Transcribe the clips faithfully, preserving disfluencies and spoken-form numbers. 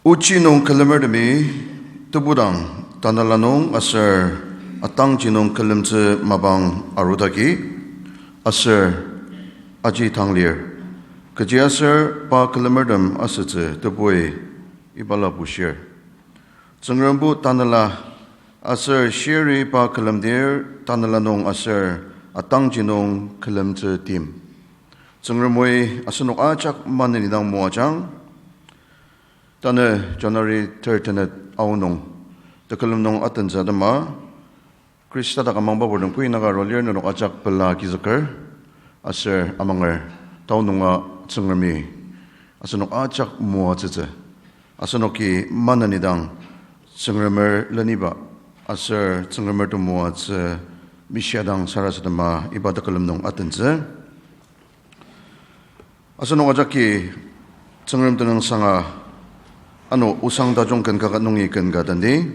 Ochi nung külemertemi tebudang tanela nung aser atangji nung külemtsü mapang arudaki, aser aji tang lir. Kechiaser pa külemertem asütsü tebui ibala bushir. Tsüngrembo tanela aser shiri pa külemdir tanela nung aser atangji nung külemtsü tim. Tsüngremi asenok ajak maneni dang moajang. Tanü January third tenet aonung tekülem nung atentsü atema, Khrista dak amangba purtem kuinaka aru lir nenok ajak pela agizüker aser amanger. Taonunga Tsüngremi asenok ajak moatsütsü. Asenoki maneni dang Tsüngremer leniba aser Tsüngremer temoatsü mishia dang sarasadema iba tekülem nung atentsü. Asenok ajaki Tsüngrem tenüngsanga ano osang tajung ken kaket nungi ken ka tendi.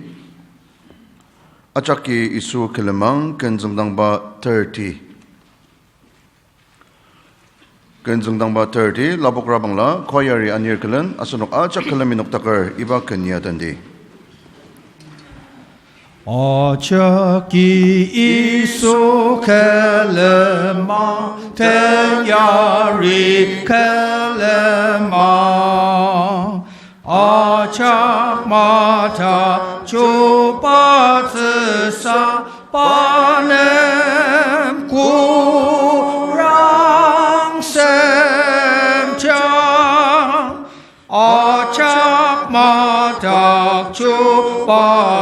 Ajaki Yisu külemang ken züngdangba thirty. Ken züngdangba thirty, lapok rabangla, choir-i anir külen, asenok ajak külemi noktaker, iba ken ya tendi. Ajaki Yisu külemang, teyari külemang. Ajak madak chubatsüsa pa nem kurang semjang. Ajak madak chubatsüsa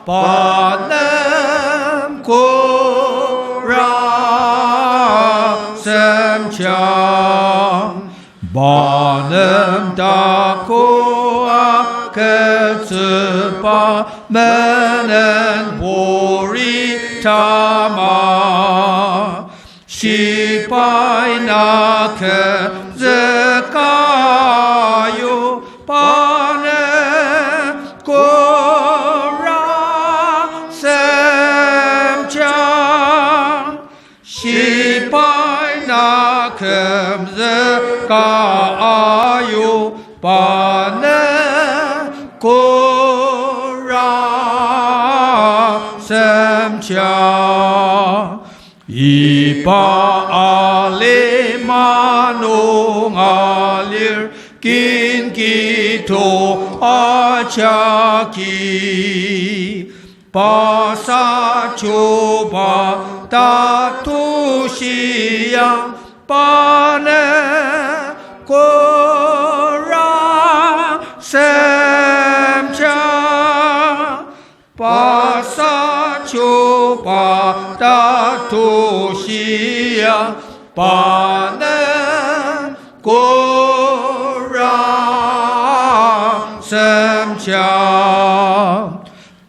pa nem kurang semjang. Pa nem takoa ketsüba menen puri tama. Shibai na kümzüka yu pa nem kurang semjang. Shibai na kümzüka yu pa nem kurang semjang. Iba alima nunga lir kin kitok ajaki. Pasa chuba tatu shiang pa nem kurang semjang. Pasa chuba tatu shiang pa nem kurang semjang.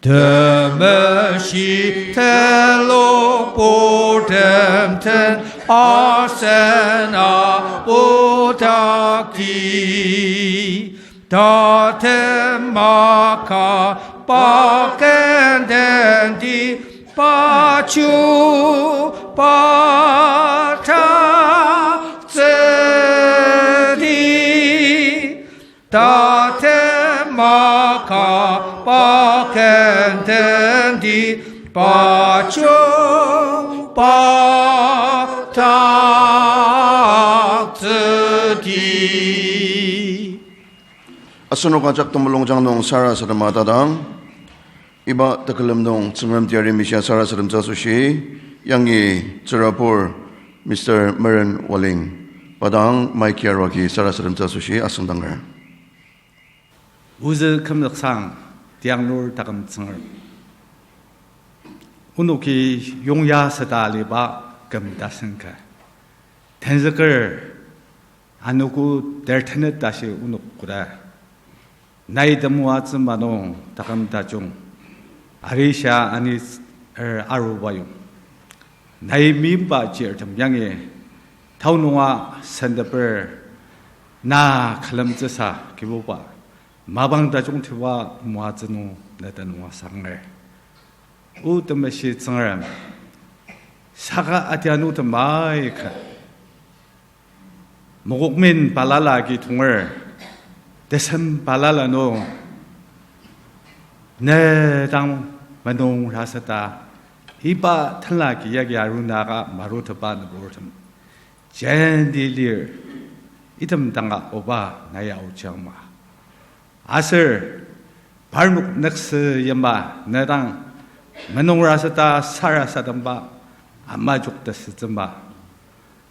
Temeshi telok purtem ten asen apudak ti. Tatem maka pa kenden ti, pa chuba taktsü ti. Tatem maka pa kenden ti, pa chuba taktsü ti. Asenok ajak temulungjang nung sarasadema tadang, iba tekülem nung Tsüngrem teyari mishia sarasademtsü asoshi, yangi tsürabur Mister Meren Waling, pa dang mic yarua agi sarasademtsü asoshi asüngdanger. Ozü kümzüksang tianglur taküm Tsüngrem. Onoki yongya süta aliba küm tasen ka. Tenzüker anogo ter tenet tashi onok koda. Nai temoatsü manung taküm tajung. Arishia ani er aruba yong. Nai meimba chirtem yangi taonunga senteper na külemtsüsa Kibuba. Mapang tajungtiba moatsü nung na tenüng asanger. O Temeshi Tsüngrem, saka atianu temai ka. Mokokmen balala agi tonger. Tesem balala nung, ne dang menung rasata, iba tenla ki yagi arunaka marutepa nüburtem jenti lir, item danga oba nai aojangma. Aser parnok nükse yima ne dang menung rasata sarasademba ama jokta sütsüma.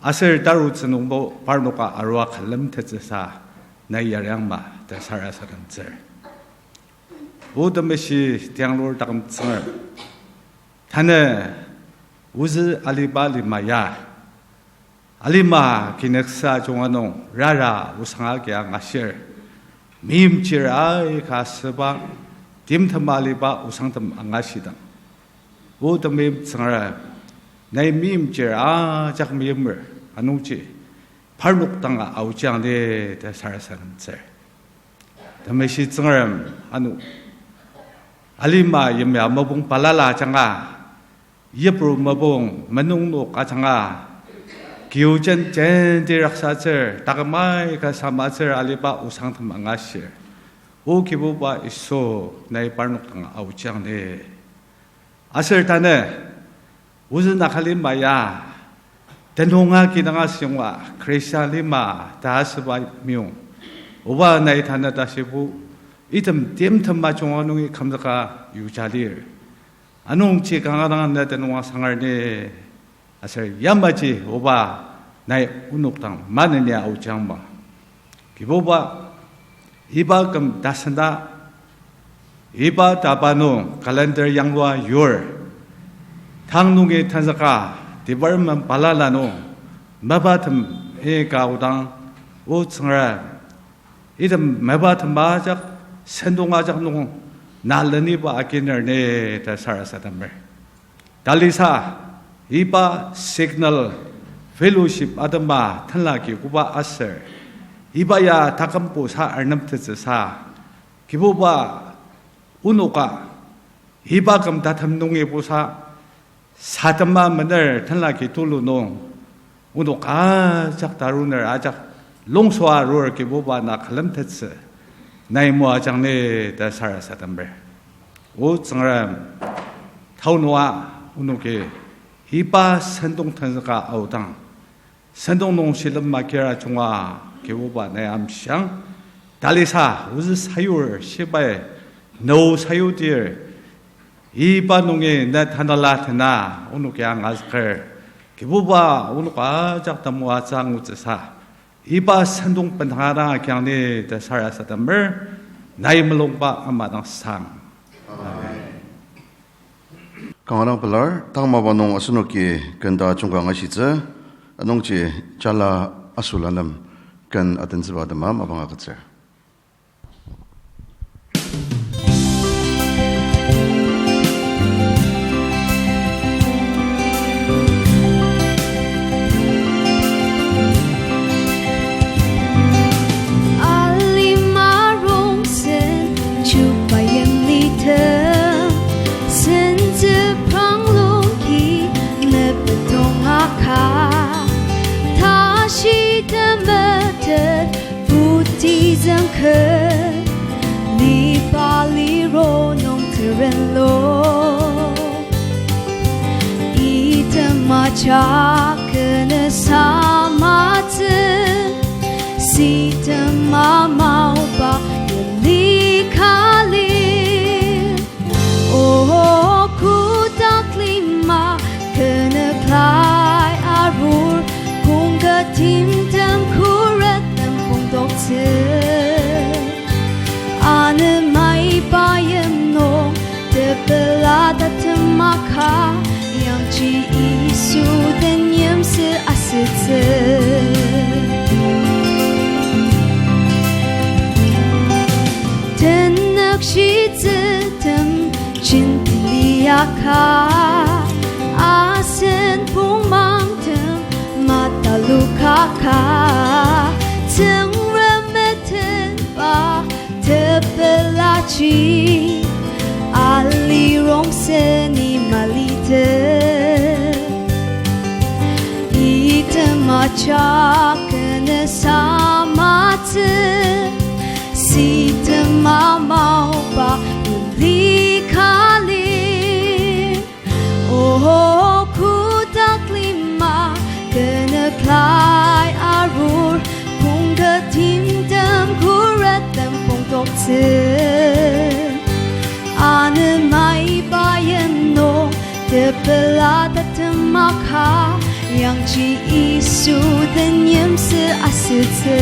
Aser tarutsü nungbo parnoka arua külemtettsüsa nai yariangma ta sarasademtsür. O Temeshi tianglur taküm Tsüngrem, tanü ozü aliba lima ya, alima kinüksa junga nung rara osang agi angashir, meimchir aika asüba timtem aliba osangtem angashidang, O temeim Tsüngrem, nai meimchir ajak meimer, anungji parnok danga aojang ni ta sarasademtsür. Temeshi Tsüngrem, ano alima yimya mopung balala ajanga, yipru mopung menung nok ajanga, kiujen jenti raksatsür, taküm aika samatsür aliba osangtem angashir. O Kibuba Yisu, nai parnok danga aojang ni. Aser tanü, ozü Naga lima ya, tenunga kidang asüngwa Khristan lima ta asüba meyong, Oba nai tanü tashibo, item timtem ajunga nungi kümzüka yuja lir. Anungji kanga dang ne tenüng asangar ni, aser yamaji Oba nai onok dang maneni aojangma. Kibuba, iba küm tasenda, iba taba nung calendar yanglua yur, tang nungi tenzüka department balala nung mapatem ika aodang, O Tsüngrem, item mapatem ajak, sentong ajak nung na leniba akiner ni ta sarasademer. Talisa, iba Signal Fellowship atema tenla ki koba aser, iba ya takümbusa arnemtettsüsa, Kibuba, onoka iba küm tatem nungi busa, satema mener tenla ki tulu nung, onok ajak taruner ajak longsoa arur Kibuba na külemtettsü nai moajang ni ta sarasademer. O Tsüngrem, taonua onoki iba sentong tenzüka aodang, sentong nung shilem makira junga Kibuba nai amshiang, talisa ozü sayur shibai nü sayudir, iba nungi ne tanela tena onoki angazüker, Kibuba onok ajak temoatsü angutsüsa, iba sentong bendanga dang agiang ni ta sarasademer, nai mulungba ama dang sang. Kanga dang pelar, tang mapa nung asenoki ken tajungka angashitsü, anungji jala asüla nem ken atentsüba atema mapang agütsür. Alima rongsen chuba yimlitem, sentsü pranglungki mepetong aka, tashi temetet puti züngker, liba liro nung terenlo. Item ajak kenü samatsü, sitema maoba yimli kali. O kotak lima kenük lai arur, kongka timtem khuret nem kongdoktsü. Anema iba yim nung tepela tatem aka, yangji Yisu den yimsü asütsü. Tenük shitsütem jenti liaka, asen pongmangtem matalokaka, Tsüngrem metenba tepelaji, ali rongsen imalite. Item ajak kenü samatsü, Item amaoba yimli ka lir. O kotak lima kenük lai arur, kongka timtem khuret lempong toktsü. Anema iba yim nung tepela tatem aka, yangji Yisu den yimsü asütsü.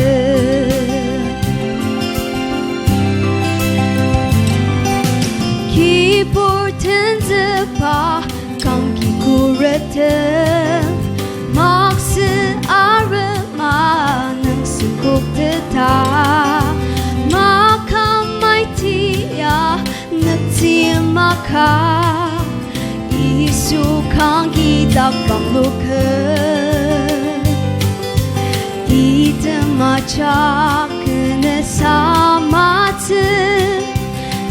Kibur tenzükba kangki khuretem, maksü arema nung sükokteta, makam maiti ya nüktsü maka, Yisu kangki dak bangluker. Item ajak kenü samatsü,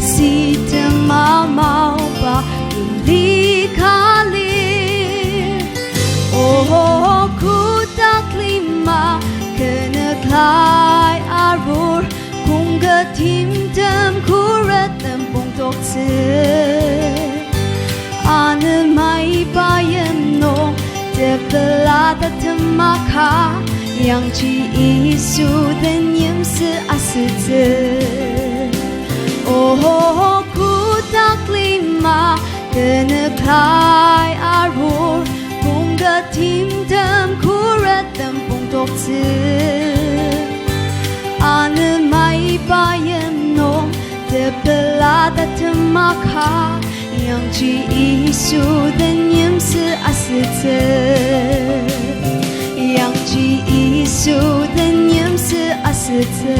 sitem amaoba yimli ka lir. O kotak lima kenük lai arur, kongka timtem khuret lempong toktsü. Anema iba yim nung tepela tatem aka, yangji Yisu den yimsü asütsü. O kotak lima kenük lai arur, kongka timtem khuret lempong toktsü. Anema iba yim nung tepela tatem aka, yangji Yisu den yimsü asütsü. Yangji Yisu den yimsü asütsü.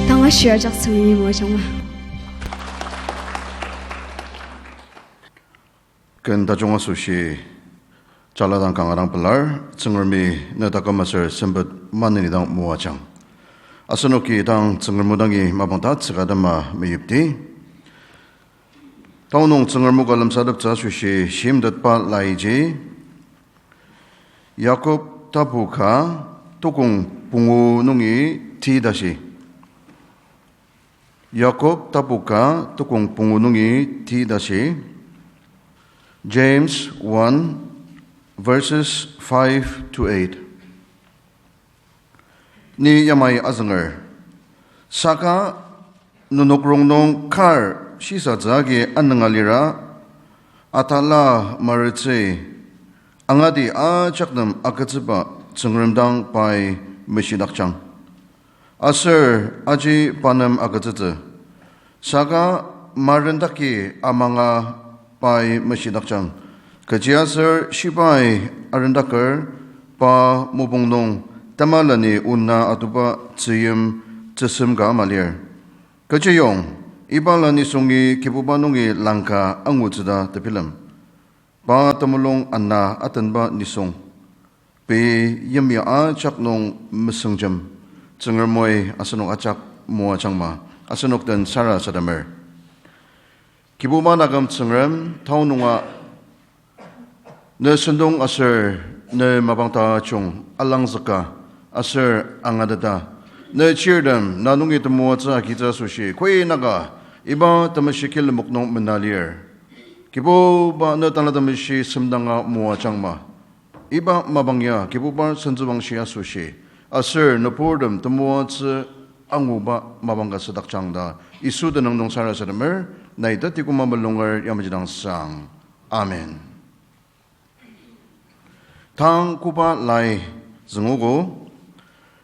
Tang ashir ajak Tsüngremi moajangma. Ken tajung asoshi jala dang kanga dang pelar, Tsüngremi ne taküm aser sempet maneni dang moajang. Asenoki tang Tsüngrem o dangi mapang tatsüka atema meyipdi. Tanü nung Tsüngrem o ka lemsateptsü asoshi shimtetba laiji, Yakob tapu ka tukong pungu nungi ti tashi. Yakob tapu ka tukong pungu nungi ti tashi. James one, verses five to eight. Ni yamai azünger. Saka nenok rongnung kar shisatsü agi anünga lira, atala marütsü, angati ajak nem agütsüba Tsüngrem dang pai meshidakjang. Aser aji pa nem agütsütsü. Saka marendaki amanga pai meshidakjang. Kechiaser shibai arendaker pa mopung nung tamalani ona atuba tzüyim tsüsem ka ama lir. Kechiyong, iba la nisungi Kibuba nungi langka angutsü ta tebilem. Pa temulung ana atenba nisung. Pei yimya ajak nung mesüngjem, Tsüngremi asenok ajak moajangma, asenok den sarasademer. Kibuba naküm Tsüngrem, tao nunga ne sentong aser ne mapang tajung alangzüka aser angateta, ne chirtem na nungi temoatsü agitsü asoshi koinaka iba temeshi kilemok nung mena lir. Kibuba ne Tanela Temeshi semdanga moajangma. Iba mapang ya Kibuba sentsüwangshi asoshi, aser nüburtem temoatsü anguba mapang ka südakjang ta Yisu tenüng nung sarasademer, nai teti koma melunger yamaji dang sang. Amen. Tang koba lai züngogo,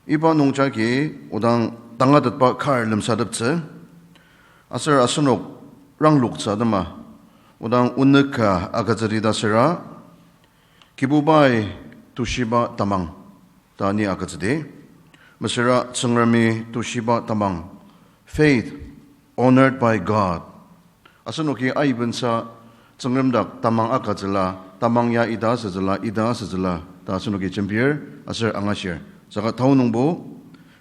iba nungjagi odang tangatetba kar lemsateptsü, aser asenok rangloktsü atema, odang onük ka agütsüdi ta süra, Kibubai tushiba tamang ta ni agütsüdi. Mesüra Tsüngremi tushiba tamang, faith honored by God. Asenoki aibensa Tsüngrem dak tamang agütsüla, tamang ya ita asütsüla, ita asütsüla ta asenoki jembir aser angashir. Saka tao nungbo,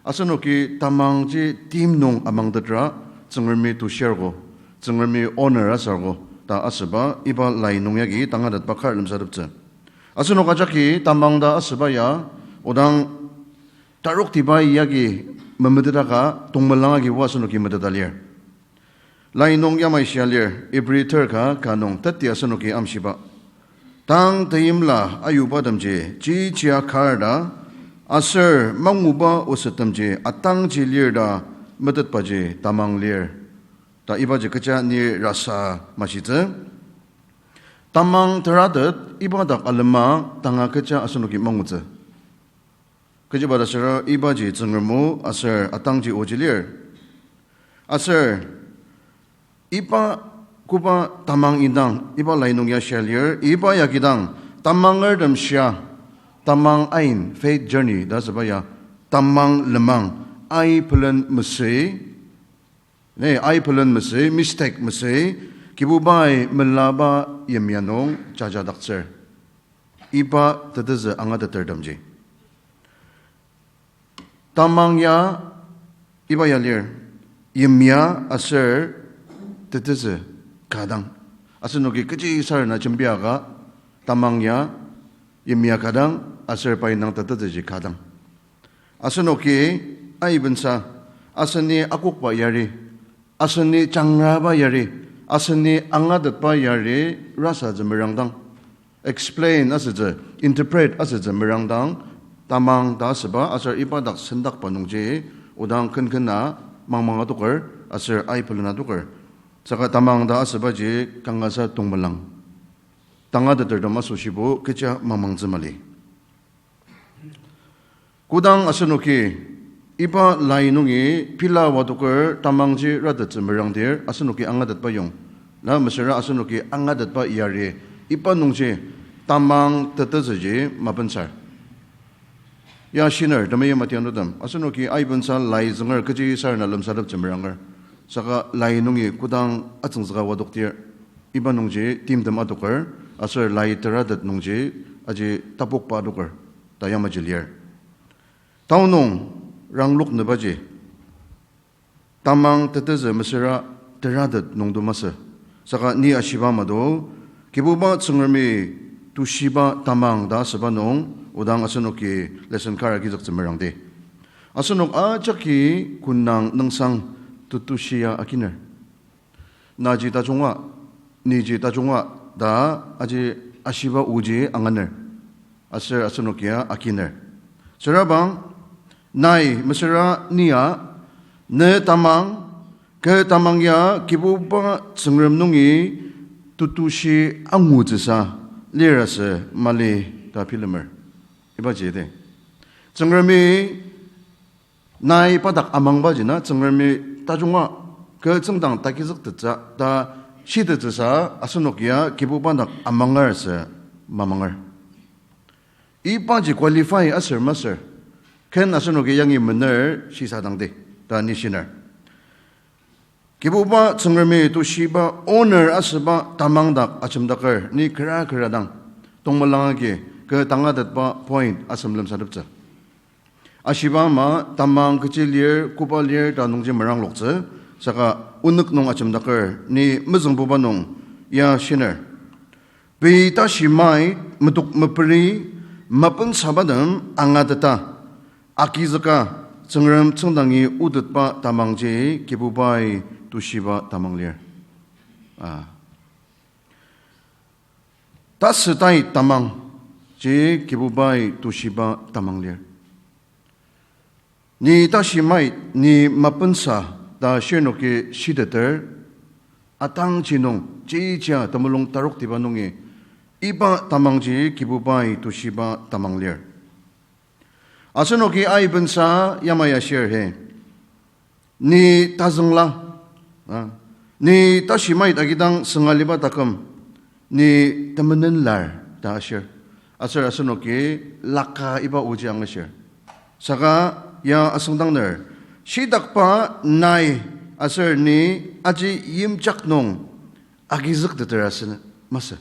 asenoki tamangji tim nung amangtetra Tsüngremi tushirgo, Tsüngremi honor asargo ta asüba iba lai nung yagi tangatetba kar lemsateptsü. Asenok ajaki tamang ta asüba ya, odang taroktiba yagi memetetaka tongmelang agibo asenoki meteta lir. Lai nung yamai shia lir, Ibri ter ka ka nung teti asenoki amshiba. Tang teimla ayubatemji chijia kar ta, aser manguba osettemji atangji lir ta metetbaji tamang lir. Ta ibaji kecha ni rasa mashitsü. Tamang teratet iba dak alema tanga kecha asenoki mangutsü. Kechiba ta süra ibaji Tsüngrem o aser atangji oji lir. Aser iba koba tamang indang, iba lai nung ya shia lir, iba ya kidang, tamangertem shia, tamang ain, faith journey ta asüba ya, tamang lenmang, ai pelen mesü, ne, ai pelen mesü, mistake mesü, Kibubai melaba yimya nung jajadaktsür. Iba tetezü angatetertemji. Tamang ya, iba ya lir, yimya aser tetezü ka dang. Asenoki kechi sarena jembiaka, tamang ya, yimya ka dang, aser pai nung tetezüji ka dang. Asenoki aibensa, aseni akokba yari, aseni jangraba yari, aseni angatetba yari, rasa zümerangdang. Explain asütsü, interpret asütsü merangdang, tamang ta asüba aser iba dak sendakba nungji, odang kenkena mangmang adoker, aser ai pelen adoker. Saka tamang ta asübaji kangasa tongmelang. Tangatetertem asoshibo kecha mangmangtsü mali. Kodang asenoki iba lai nungi pela wadoker tamangji ratettsü merangdir asenoki angatetba yong. Na mesüra asenoki angatetba yari iba nungji tamang tetezüji mapensar. Ya shiner, temeim atianutem, asenoki aibensa lai zünger kechi sarena lemsateptsü meranger. Saka lai nungi kodang atsüngzüka wadokdir, iba nungji timtem adoker, aser lai teratet nungji aji tapokba adoker, ta yamaji lir. Tao nung ranglok nübaji tamang tetezü mesüra teratet nungdo masü. Saka ni ashiba mado, Kibuba Tsüngremi tushiba tamang ta asüba nung, odang asenoki lesson kar agizüktsü merangdi. Asenok ajaki kunang nüngsang tetushia akiner. Naji tajunga, niji tajunga ta aji ashiba oji anganer. Aser asenokia akiner. Sürabang, nai mesüra nia, ne tamang, kü tamang ya Kibuba Tsüngrem nungi tetushi angutsüsa lir asü mali ta bilemer. Ibaji de. Tsüngremi nai pa dak amangbaji na Tsüngremi tajunga kü tsüngdang tagizüktettsü ta shitettsüsa asenokia Kibuba dak amanger asü mamanger. Ibaji qualify aser masür, ken asenoki yangi mener shisadangdi ta ni shiner. Kibuba Tsüngremi tushiba honor asüba tamang dak ajemdaker ni kera kera dang, tongmelang agi kü tangatetba point asem lemsateptsü. Ashiba ama tamang kechi lir, koba lir ta nungji merangloktsü, saka onük nung ajemdaker ni mezüngbuba nung ya shiner. Pei tashi mait, metok meperi, mapensabatem angateta, agizüka, Tsüngrem tsüngdangi otetba tamangji Kibubai tushiba tamang lir. A. Tasütai tamangji Kibubai tushiba tamang lir. Ni tashi mait, ni mapensa ta shirnoki shiteter, atangji nung, jijia temulung taroktiba nungi, iba tamangji Kibubai tushiba tamang lir. Asenoki aibensa yamai ashir he. Ni tazüngla, a, ni tashi mait agidang sünga liba taküm, ni temenen lar ta ashir. Aser asenoki laka iba oji angashir. Saka ya asüngdangner, shitakba nai aser ni aji yimjak nung agizükteter asü masü.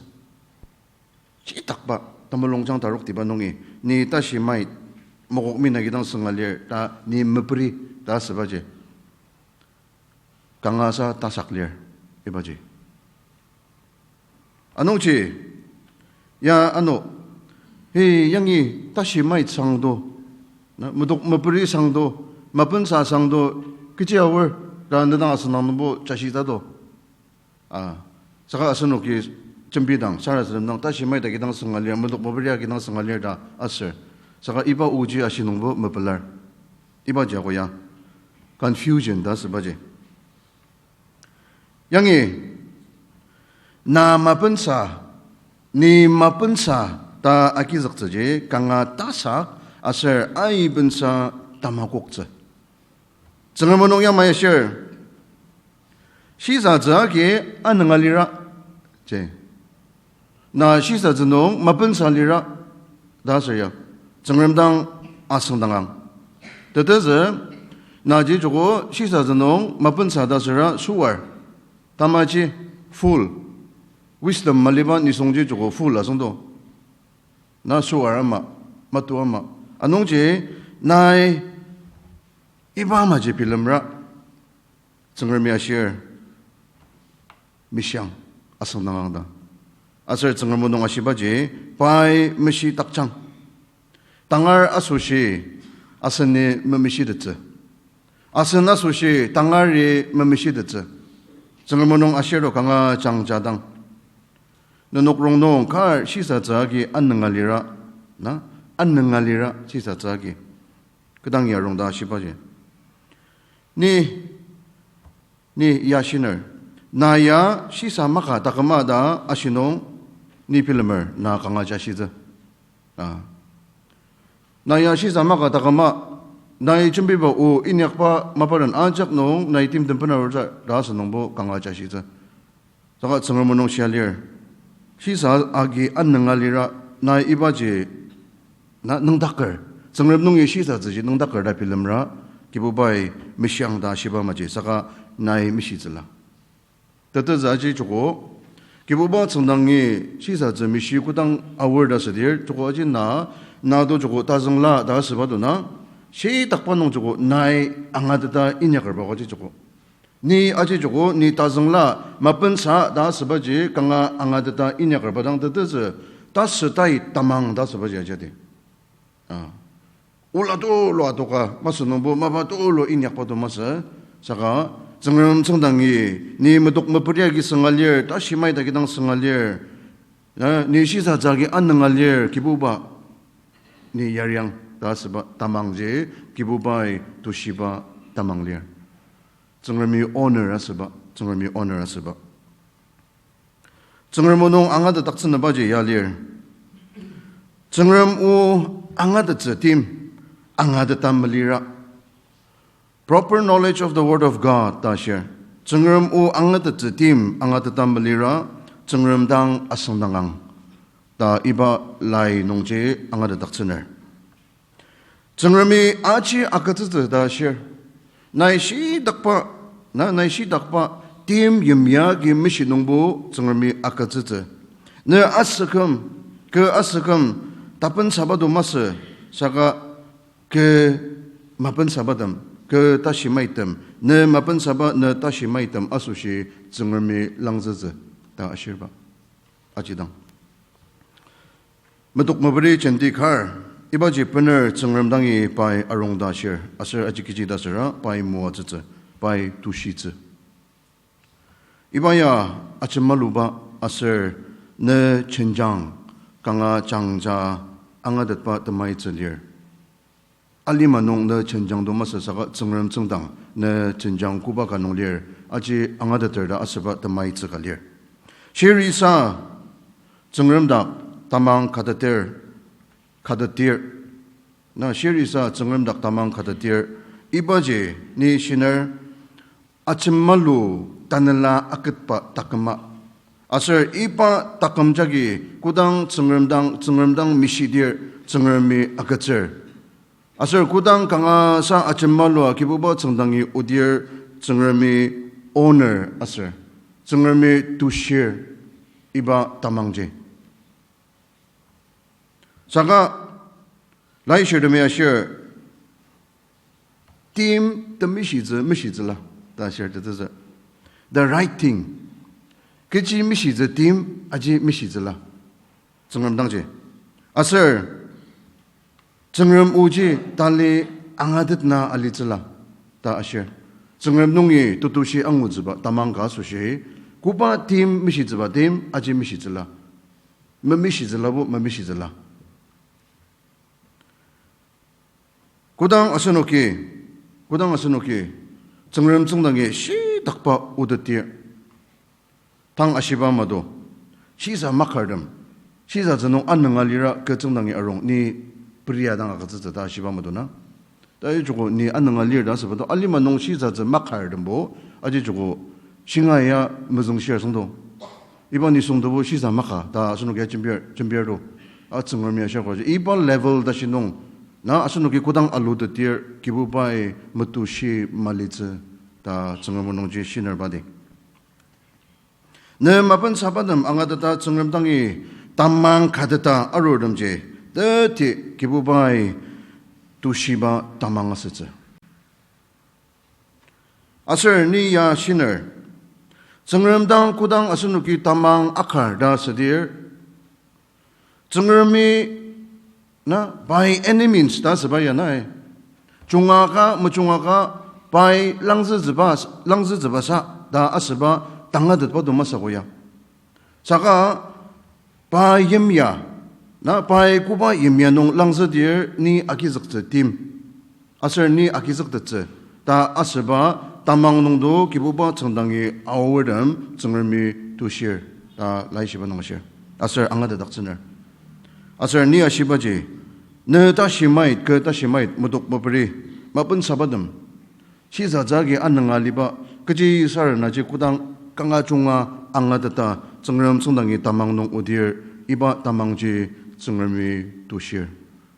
Shitakba temulungjang taroktiba nungi, ni tashi mait, mokokmi nagi dang sünga lir ta ni meperi ta asübaji kangasa tasak lir ibaji. Anungji, ya ano, Ni yangi tashi mai sangdo, na, medok meperi sangdo, mapensa sangdo, kechi aor, ta nedang asüngdang nungbo jashi tato. A, saka asenoki jembidang, sarasademdang, tashi mai ta kidang sünga lir, medok meperi kidang sünga lir ta aser. Saka iba oji ashi nungbo mepelar. Ibaji ako ya confusion ta asübaji. Yangi, na mapensa, ni mapensa ta agizüktsüji kanga tasak aser aibensa tamakoktsü. Tsüngrem o nung yamai ashir, shisatsü agi anünga lira, ji. Na shisatsü nung mapensa lira, ta aser ya, Tsüngrem dang asüngdangang. Tetezü, naji joko shisatsü nung mapensa ta asüra süar. Tamaji fool. Wisdom maliba nisungji joko fool asüngdo. Na süar ama, matu ama. Anungji, nai iba amaji bilemra, Tsüngremi ashir, mishiang, asüngdangang ta. Aser Tsüngrem o nung ashibaji, pai meshi takjang. Tangar asoshi aseni memishitettsü. Asen asoshi tangari memishitettsü. Tsüngrem o nung ashiro kanga jangjadang. Nenok rongnung kar shisatsü agi anünga lira, na, anünga lira shisatsü agi. Kodang ya rongda ashibaji, ni, ni ya shiner, na ya shisa maka taküma ta ashi nung, ni bilemer na kanga jashitsü. A, na ya shisa maka taküma, nai jembiba o inyakba maparen ajak nung nai timtem bena arutsü ta asü nungbo kanga jashitsü. Saka Tsüngrem o nung shia lir, shisa agi anünga lira, nai ibaji, na, nüngdaker, Tsüngrem nungi shisatsüji nüngdaker ta bilemra, Kibubai mishiang ta shiba amaji, saka nai mishitsüla. Tetezü aji joko, Kibuba tsüngdangi shisatsü mishi kodang aor ta asüdir, joko aji na, na to joko tazüngla ta asüba to na, shitakba nung joko nai angateta inyakerba aji joko. Ni aji joko, ni tazüngla, mapensa ta asübaji kanga angateta inyakerba dang tetezü, tasü tai tamang ta asübaji ajadi. A, ola tulu atoka masü nungbo mapa tulu inyakba to masü, saka Tsüngrem tsüngdangi, ni medok meperi agi sünga lir, tashi mai ta kidang sünga lir, na, ni shisatsü agi anünga lir, Kibuba, ni yariang ta asüba tamangji, Kibubai tushiba tamang lir. Tsüngremi honor asüba, Tsüngremi honor asüba. Tsüngrem o nung angatetdaktsünübaji ya lir, Tsüngrem o angatettsü tim angateta melira. Proper knowledge of the word of God ta shir. Tsüngrem o angatettsü tim angateta melira, Tsüngrem dang asüngdangang ta iba lai nungji angatetdaktsüner. Tsüngremi aji agütsütsü ta shir. Nai shitakba, na, nai shitakba tim yimya agi meshi nungbo Tsüngremi agütsütsü. Ne asüküm, kü asüküm, tapensaba to masü, saka kü mapensabatem, kü tashi maitem, ne mapensaba, ne tashi maitem asoshi Tsüngremi langzütsü ta ashirba. Ajidang medok meperi jenti kar, ibaji bener Tsüngrem dangi pai arung ta shir, aser aji kechi ta süra pai moatsütsü, pai tushitsü. Iba ya ajemaluba aser ne jenjang kanga jangja angatetba temaitsü lir. Alima nung ne jenjang to masü saka Tsüngrem tsüngdang ne jenjang koba ka nung lir, aji angateter ta asüba temaitsü ka lir. Shirisa Tsüngrem dak tamang kateter, katetir. Na shirisa Tsüngrem dak tamang katetir, ibaji ni shiner ajemalu tanela aketba taküma. Aser iba taküm jagi kodang Tsüngrem dang, Tsüngrem dang mishidir, Tsüngremi agütsür. Aser kodang kangasa ajemalua Kibuba tsüngdangi odir, Tsüngremi honor aser Tsüngremi tushir iba tamangji. Saka laishirtemi ashir, tim temishitsü mishitsüla ta ashir tetezü. The right thing. Kechi mishitsü tim aji mishitsüla. Tsüngrem dangji. Aser, Tsüngrem oji tali angatetna alitsüla, ta ashir. Tsüngrem nungi tetushi angutsüba tamang ka asoshi, koba tim mishitsüba tim aji mishitsüla. Memishitsülabo memishitsüla. Kodang asenoki, kodang asenoki, Tsüngrem tsüngdangi shitakba otetdir, tang ashiba mado, shisa makartem, shisatsü nung anünga lira kü tsüngdangi arung, ni peria dang agütsütsü ta ashiba mado na. Ta joko ni anünga lir ta asüba do, alima nung shisatsü makartembo, aji joko shinga ya mezüngshir süngdo. Iba nisungtebo shisa maka ta asenoki ya jembir, jembir do. A Tsüngremi ashir ko. Iba level tashi nung, na asenoki kodang alutetdir, Kibubai metushi malitsü ta Tsüngrem o nungji shinerba di. Ne mapensabatem angateta Tsüngrem dangi tamang kateta arurtemji, teti Kibubai tushiba tamang asütsü. Aser ni ya shiner, Tsüngrem dang kodang asenoki tamang akar ta südir, Tsüngremi na by any means ta süba ya nai. Junga ka, mejunga ka, pai langzütsüba, langzütsüba sa ta asüba tangatetba do masü ko ya. Saka pa yimya, na pai koba yimya nung langzüdir ni agizüktsü tim. Aser ni agizüktettsü ta asüba tamang nungdo Kibuba tsüngdangi aortem Tsüngremi tushir ta laishiba nung ashir. Aser angatetdaktsüner. Aser ni ashibaji, ne tashi mait, kü tashi mait, medok maperi, mapensabatem. Shisatsü agi anünga liba, kechi sarenaji kodang kanga junga angateta Tsüngrem tsüngdangi tamang nung odir, iba tamangji Tsüngremi tushir,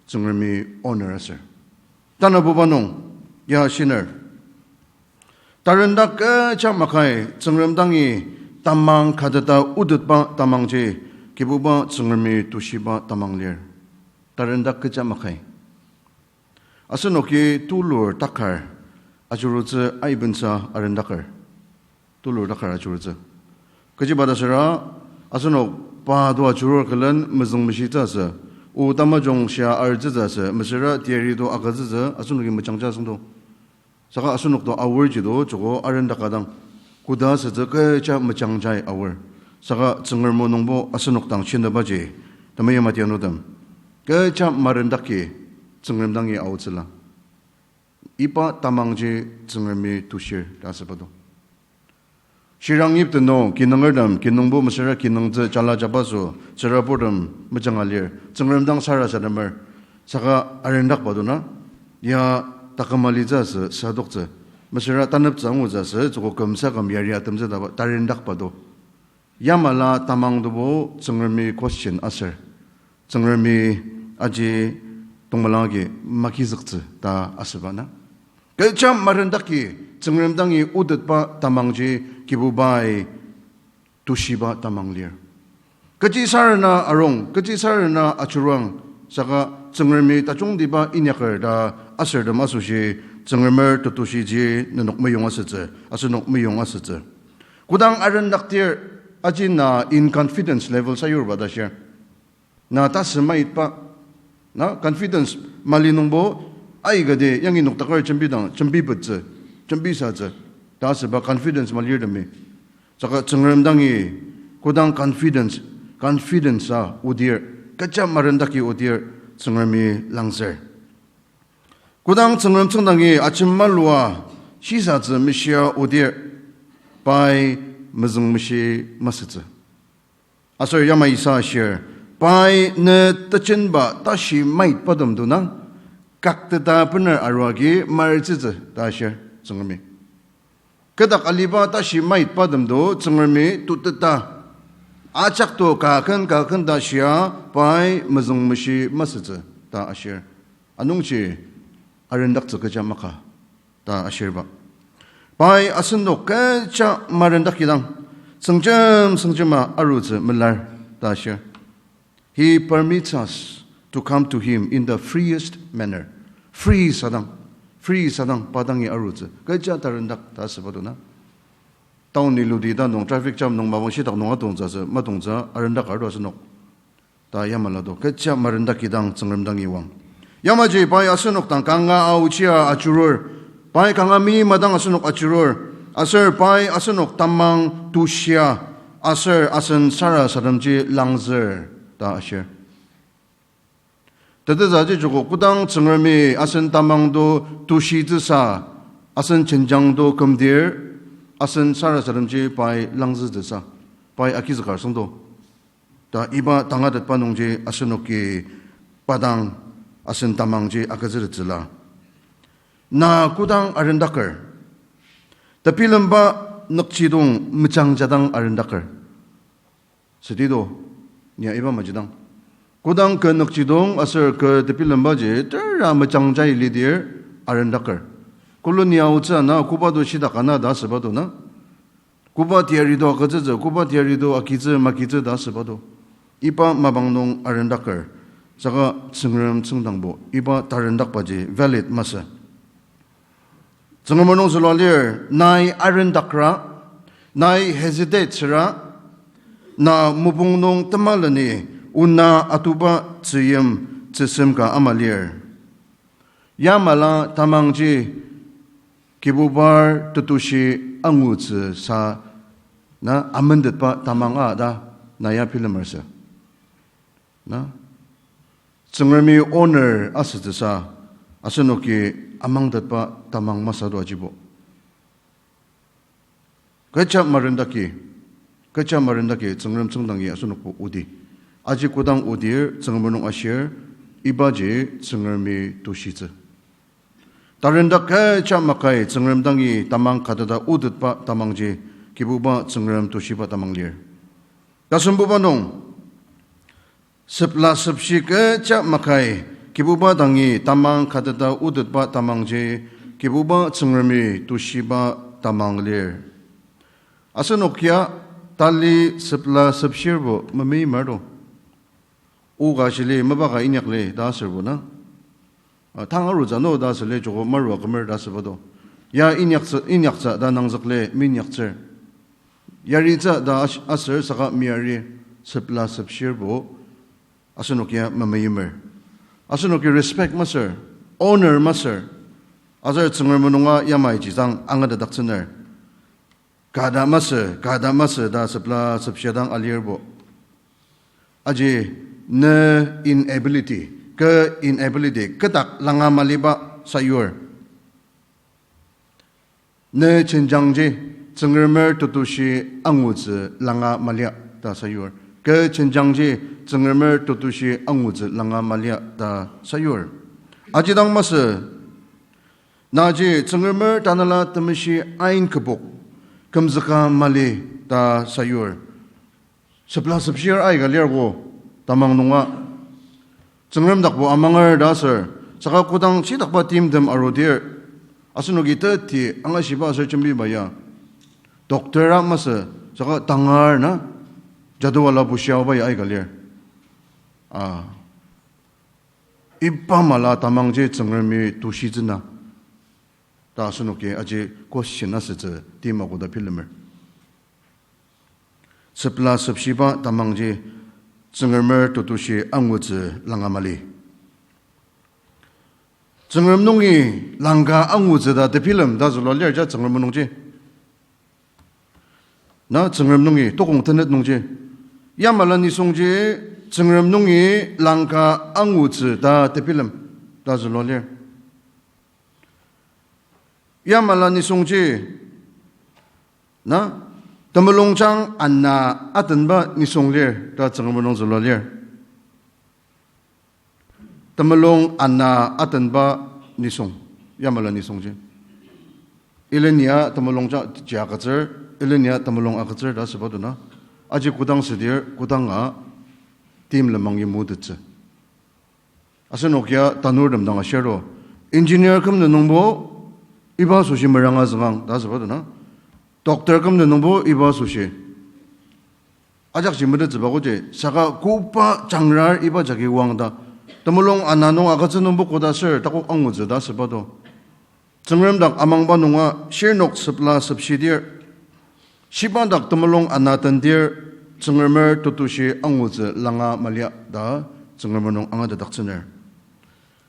Tsüngremi honor aser. Tanabuba nung, ya shiner. Tarendak kecha makai Tsüngrem dangi tamang kateta otetba tamangji Kibuba Tsüngremi tushiba tamang lir. Tarendak kecha makai. Asenoki tulur takar ajurutsü aibensa arendaker. Tulur takar ajurutsü. Kechiba ta süra, asenok pa to ajurur külen mezüngmeshitsü asü. O tamajung shia artsütsü asü, mesüra teyari to agütsütsü, asenoki mejangja süngdo. Saka asenok to aorji to, joko arendaka dang. Koda asütsü kecha mejangjai aor. Saka Tsüngrem o nungbo asenok dang shinübaji, temeim atianutem. Kecha marendaki Tsüngrem dangi aotsüla. Iba tamangji Tsüngremi tushir ta asüba do. Shirang yipten nung kinungertem, kinungbo mesüra kinungtsü jala jabaso, tsüraburtem mejanga lir, Tsüngrem dang sarasademer, saka arendakba do na, ya taküm alitsü asü sadoktsü, mesüra taneptsü angutsü asü, joko kümsa küm yari atemtsü taba, tarendakba do. Yamala tamang dobo Tsüngremi question aser, Tsüngremi aji tongmelang agi magizüktsü ta asüba na. Kecha marendaki Tsüngrem dangi otetba tamangji Kibubai tushiba tamang lir. Kechi sarena arung, kechi sarena ajuruang, saka Tsüngremi tajungtiba inyaker ta asertem asoshi Tsüngremer tetushiji nenok meyong asütsü, asenok meyong asütsü. Kodang arendaktir, aji na in confidence level sayurba ta shir. Na tasü maitba, na confidence mali nungbo, aikati yangi noktaker jembidang, jembipettsü, jembisatsü, ta asüba confidence malirtemi. Saka Tsüngrem dangi, kodang confidence, confidence a odir, kecha marendaki odir, Tsüngremi langzür. Kodang Tsüngrem tsüngdangi ajemalua shisatsü meshia odir, pai mezüngmeshi masütsü. Aser yamai isa ashir, pai ne tejenba tashi maitbatem dona, kakteta bener arua agi maritsütsü ta ashir Tsüngremi. Kü dak aliba tashi maitbatem do Tsüngremi tuteta, ajak to kaken kaken ta shia pai mezüngmeshi masütsü ta ashir. Anungji arendaktsü kecha maka ta ashirba. Pai asenok kecha marendakidang, süngjem süngjema arutsü melar ta ashir. He permits us to come to him in the freest manner. Free sadang, free sadang pa dangi arutsü. Kecha tarendak ta asüba dona. Town ni ludi ta nung traffic jam nung mapang shitak nung atongtsü asü, matongtsü arendak arua asenok. Ta yamala do, kecha marendaki dang Tsüngrem dangi oang. Yamaji pai asenok dang kanga aochia ajurur, pai kanga meima dang asenok ajurur, aser pai asenok tamang tushia, aser asen sarasademji langzür, ta ashir. Tetezüji joko kodang Tsüngremi asen tamang to tushitsüsa, asen jenjang to kümdir, asen sarasademji pai langzütsüsa, pai agizüker süngdo. Ta iba tangatetba nungji asenoki pa dang asen tamangji agütsütettsüla. Na kodang arendaker, tebilemba nükjidong mejangja dang arendaker. Südi do, nia iba majidang. Kodang kü nükjidong aser kü tebilembaji tera mejangjai lidir arendaker. Kulu nia aotsü ana koba to shidak ana ta asüba do na. Koba teyari to agütsütsü, koba teyari to agitsü magitsü ta asüba do. Iba mapang nung arendaker, saka Tsüngrem tsüngdangbo iba tarendakbaji valid masü. Tsüngrem nung zülua lir, nai arendakra, nai hesitate süra, na mopung nung temaleni ona atuba tzüyim tzüsem ka ama lir. Yamala tamangji Kibubar tetushi angutsü sa na amendetba tamang a ta na ya bilemer sü. Na, Tsüngremi honor asütsüsa, asenoki amangtetba tamang masü do ajibo. Kecha marendaki, kecha marendaki Tsüngrem tsüngdangi asenokbo odi. Aji kodang odir Tsüngrem nung ashir, ibaji Tsüngremi tushitsü. Tarendak kecha makai Tsüngrem dangi tamang kateta otetba tamangji, Kibuba Tsüngrem tushiba tamang lir. Tasembuba nung, sepla sepshi kecha makai, Kibuba dangi tamang kateta otetba tamangji, Kibuba Tsüngremi tushiba tamang lir. Asenok ya tali sepla sepshirbo memeimer do. O ka shili mapa ka inyak li ta asürbo na. A, tang arutsü no ta asüli joko marua kümer ta asüba do. Ya inyaktsü, inyaktsü ta nangzükli minyaktsür. Yaritsü ta as-, asür saka meyari sepla sepshirbo asenok ya memeimer. Asenoki respect masür, honor masür. Aser Tsüngrem nunga yamai jidang angatetdaktsüner. Kada masü, kada masü ta sepla sepshidang alirbo. Aji ne inability, kü inability, kü dak langa maliba sayur. Ne jenjangji Tsüngremer tetushi angutsü langa malia ta sayur. Kü jenjangji Tsüngremer tetushi angutsü langa malia ta sayur. Ajidang masü, naji Tsüngremer Tanela Temeshi ain kübok kümzüka mali ta sayur. Sepla sepshir aika lir ko tamang nunga. Tsüngrem dakbo amanger ta asür, saka kodang shidakba timtem arudir, asenoki teti angashiba aser jembiba ya doctor a masü, saka tangar na jadwala bushiaoba ya aika lir. A, iba mala tamangji Tsüngremi tushitsü na ta asenoki aji question asütsü timako ta bilemer. Sepla sepshiba tamangji Tsüngremer tetushi angutsü langa mali. Tsüngrem nungi langka angutsü ta tebilem ta zülua lir ja Tsüngrem nungji. Na Tsüngrem nungi tokong tenet nungji. Yamala nisungji Tsüngrem nungi langka angutsü ta tebilem ta zülua lir. Yamala nisungji, na, temulungjang ana atenba nisung lir ta Tsüngrem nung zülua lir. Temulung ana atenba nisung, yamala nisungji. Ilenia temulungjang ji agütsür, ilenia temulung agütsür ta asüba do na. Aji kodang südir, kodanga tim lemangi mutettsü. Asenok ya tanurtem dang ashir do. Engineer kümnü nungbo iba asoshi meranga züngang ta asüba do na. Doctor kümnü nungbo iba asoshi. Ajakji metettsüba koji, saka koba jangrar iba jagi oang ta. Temulung ana nung agütsü nungbo koda ser takok angutsü ta asüba do. Tsüngrem dak amangba nunga shirnok sepla sepshidir, shiba dak temulung ana tendir, Tsüngremer tetushi angutsü langa malia ta Tsüngrem nung angatetdaktsüner.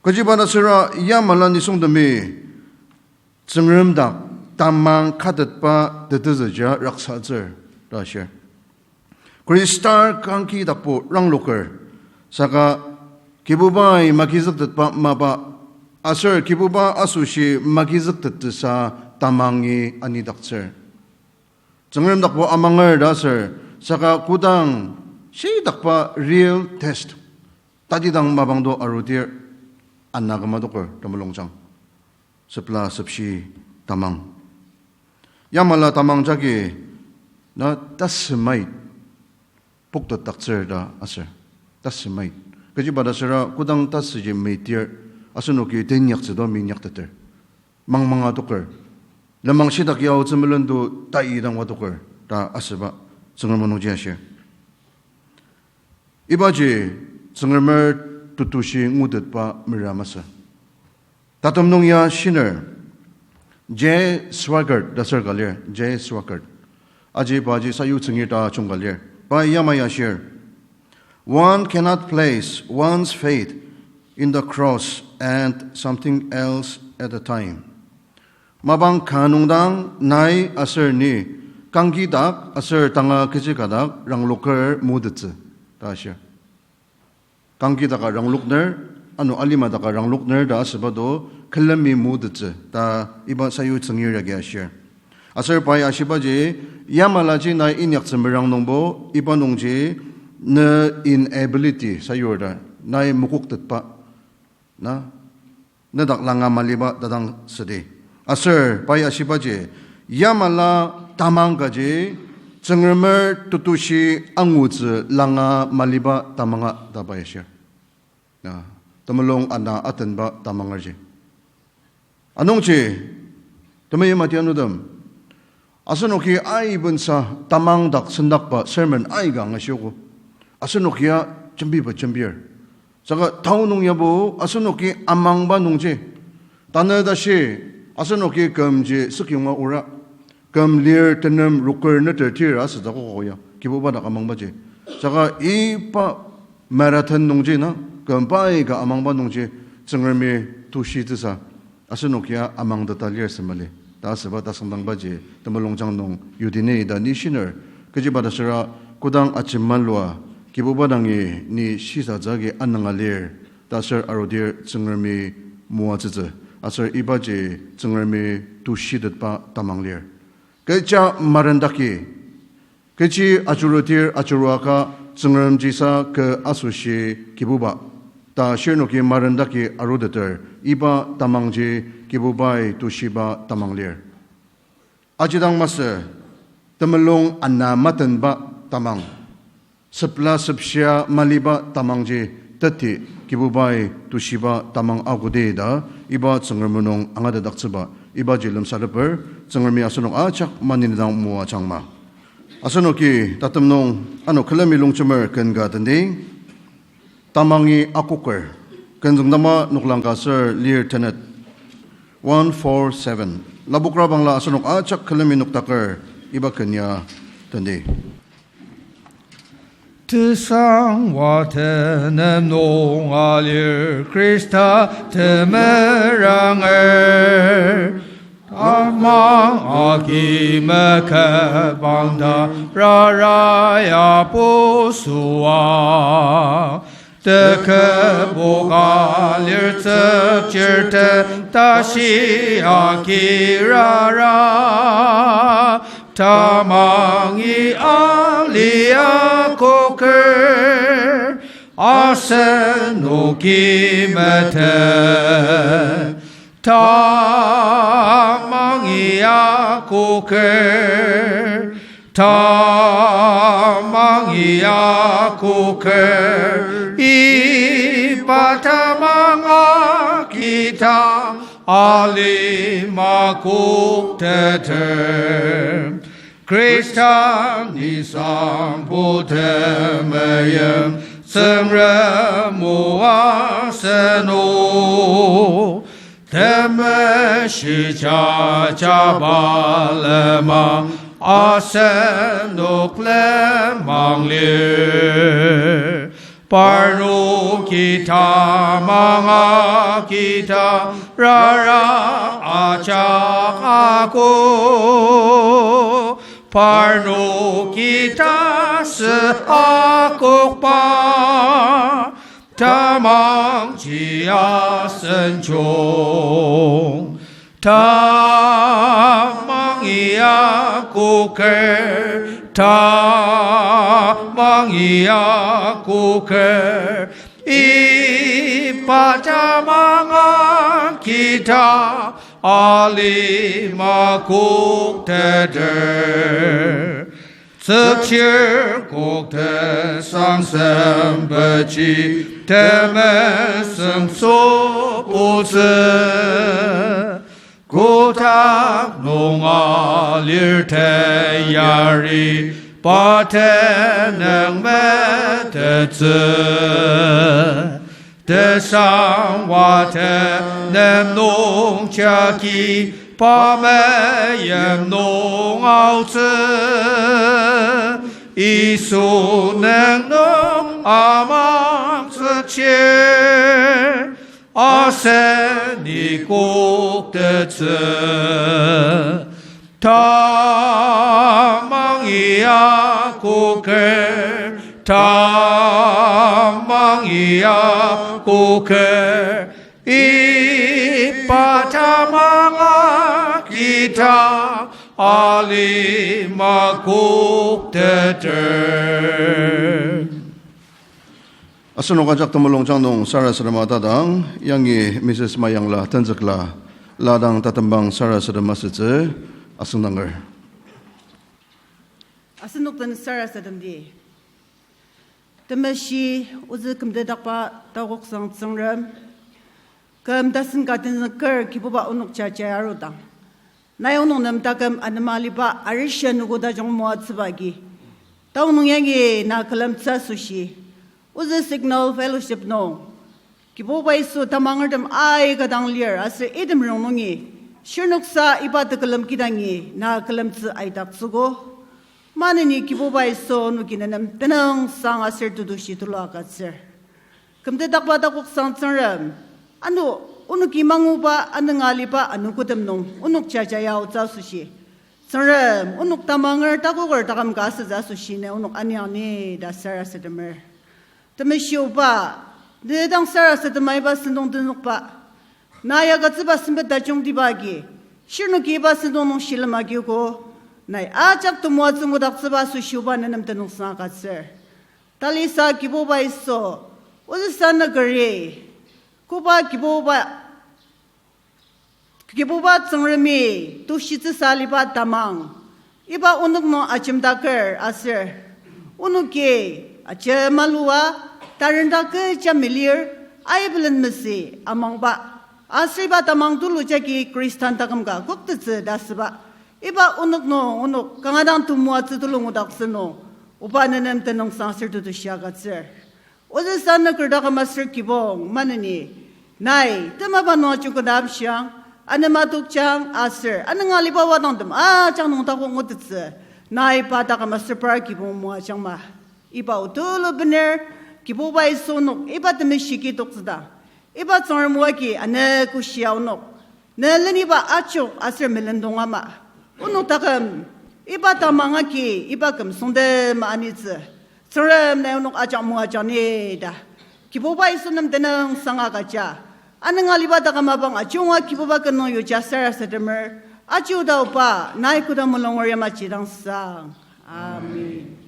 Kechiba ta süra yamala nisungtemi Tsüngrem dak tamang katetba tetezüja raksatsür ta shir. Khristar kangkidakbo rangloker, saka Kibubai magizüktetba mapa, aser Kibuba asoshi magizüktettsüsa tamangi anidaktsür. Tsüngrem dakbo amanger ta aser, saka kodang shidakba real test, tatidang mapang to arudir, ana küma adoker temulungjang. Sepla sepshi tamang. Yamala tamang jagi na tasümait poktetdaktsür ta aser. Tasümait. Kechiba ta süra kodang tasüji meitir, asenoki teinyaktsü to minyakteter. Mangmang adoker. Lenmang shidak ya aotsü melen to tai dang adoker ta asüba Tsüngrem nungji ashir. Ibaji Tsüngremer tetushi ngutetba mera masü. Tatem nung ya shiner, J. Swaggart ta ser ka lir, J. Swaggart. Aji paji sayutsüngir ta ajung ka lir. Pai yamai ashir, One cannot place one's faith in the cross and something else at a time. Mapang ka nung dang nai aser ni kangkidak aser tanga kechi kadak rangloker motettsü ta ashir. Kangkidaka ranglokner, ano alimadaka ranglokner ta asüba do külemi motettsü ta iba sayutsüngir agi ashir. Aser pai ashibaji, yamalaji nai inyaktsü merang nungbo, iba nungji ne inability sayur ta, nai mokoktetba, na, nedak langa maliba tadang südi. Aser pai ashibaji, yamala tamang kaji, Tsüngremer tetushi angutsü langa maliba tamanga ta pai ashir. Na, temulung ana atenba tamangerji. Anungji, temeim atianudem, asenoki aibensa tamang dak sendakba sermon aika angashiogo. Asenokia jembiba jembir. Saka tao nung yabo asenoki amangba nungji, tanü tashi asenoki kümji sükyonga ura, küm lir tenem roker neter tir asütsü akogo ya, Kibuba dak amangbaji. Saka iba marathon nungji na, küm paika amangba nungji, Tsüngremi tushitsüsa, asenokia amangteta lir sü mali ta asüba tasüngdangbaji temulungjang nung yudini ta ni shiner. Kechiba ta süra, kodang ajemalua, Kibuba dangi ni shisatsü agi ananga lir ta aser arudir Tsüngremi moatsütsü. Aser ibaji Tsüngremi tushitetba tamang lir. Kecha marendaki, kechi ajurutir ajuruaka Tsüngremjisa kü asoshi Kibuba ta shirnoki marendaki aruteter, iba tamangji Kibubai tushiba tamang lir. Ajidang masü, temulung ana matenba tamang, sepla sepshia maliba tamangji teti Kibubai tushiba tamang agüdi ta iba Tsüngrem nung angatetdaktsüba ibaji lemsateper, Tsüngremi asenok ajak maneni dang moajangma. Asenoki tatem nung ano külemi longjemer ken ka tendi, tamangi akoker, kenzüngdama noklang ka aser lir tenet, one four seven. Lapokra bangla asenok ajak külemi noktaker iba ken ya tendi. Tesangwa tenem nung alir Khrista temeranger, tamang agi meketbangda raraya pusua. Tekübok alir tsükchirtem tashi agi rara, tamangi alia koker, asenoki meten. Tamangi akoker, tamangi akoker, iba tamang agidang alima kokteter. Khrista nisangbo temeim Tsüngrem o asenok. Temeshi jaja balema Asenok lenmang lir, parnoki tamang agita rara ajak akok, parnoki tasü akokba, tamangji asenjung. Tamang ya koker, tamang ya koker, iba tamang agita alima kokteter. Tsükchir kok tesangsem pechi temesüng sobutsü. Kotak nung alir teyari pa tenüng metettsü. Tesang wa tenem nung jagi pa meim nung aotsü. Yisu nüng nung amangtsükji, aseni koktettsü. Tamang ya koker, tamang ya koker, iba tamang agita alima kokteter. Asenok ajak temulungjang nung sarasadema tadang, yangi Mrs. Mayangla tenzükla, ladang tatembang sarasadema asütsü, asüngdanger. Asenok den sarasademdi. Temeshi ozü kümdedakba takoksang Tsüngrem, küm tasen ka tenzüker Kibuba onok jaja arudang, nai onok nem taküm anema aliba arishi anogo tajung moatsüba agi, taonung yangi na külemtsü asoshi, ozü Signal Fellowship nung Kibuba Yisu tamangertem aika dang lir aser item rongnungi shirnoksa iba tekülem kidangi na külemtsü aidaktsüogo. Maneni Kibuba Yisu onoki nenem tenüngsang aser tetushi tulu agütsür. Kümtedakba takoksang Tsüngrem, ano onoki manguba anünga aliba anogotem nung onok jaja aotsü asoshi, Tsüngrem, onok tamanger takoker taküm ka asütsü asoshi ne onok aniang ni ta sarasademer. Temeshioba, ne dang sarasadema iba sentong tenükba, na ya agütsüba sempet tajungtiba agi, shirnoki iba sentong nung shilem agiogo, nai ajak temoatsü ngudaktsüba asoshi oba nenem tenüngsang agütsür. Talisa Kibuba Yisu, ozüsa nükeri, koba Kibuba Kibuba Tsüngremi tushitsüsa aliba tamang, iba onok nung ajemdaker aser, onoki ajemalua, tarenda kecha milir, aibelen mesi amangba, aser iba tamang tulu jagi Khristan taküm ka koktettsü ta asüba, iba onok nung onok kanga dang temoatsü tulu ngudaktsü nung, oba nenem tenüngsang aser tetushi agütsür. Ozüsa nüker taküm aser kibong maneni, nai temaba nung ajungketa amshiang, anema tokjang aser anünga aliba wadangtem ajak nung takok ngutettsü, nai pa taküm aser par kibong moajangma. Iba o tulu bener, Kibuba Yisu onok iba temeshi ki toktsüdang, iba Tsüngrem o agi ane koshia onok ne leniba ajok aser melendong ama, onok taküm iba tamang agi iba küm süngdem anitsü, Tsüngrem nai onok ajak moajang ni ta Kibuba Yisu nem tenüngsang agüja, anünga aliba taküm mapang ajunga Kibuba kü nung yuja sarasademer, aji oda oba nai koda mulunger yamaji dang sang. Amen.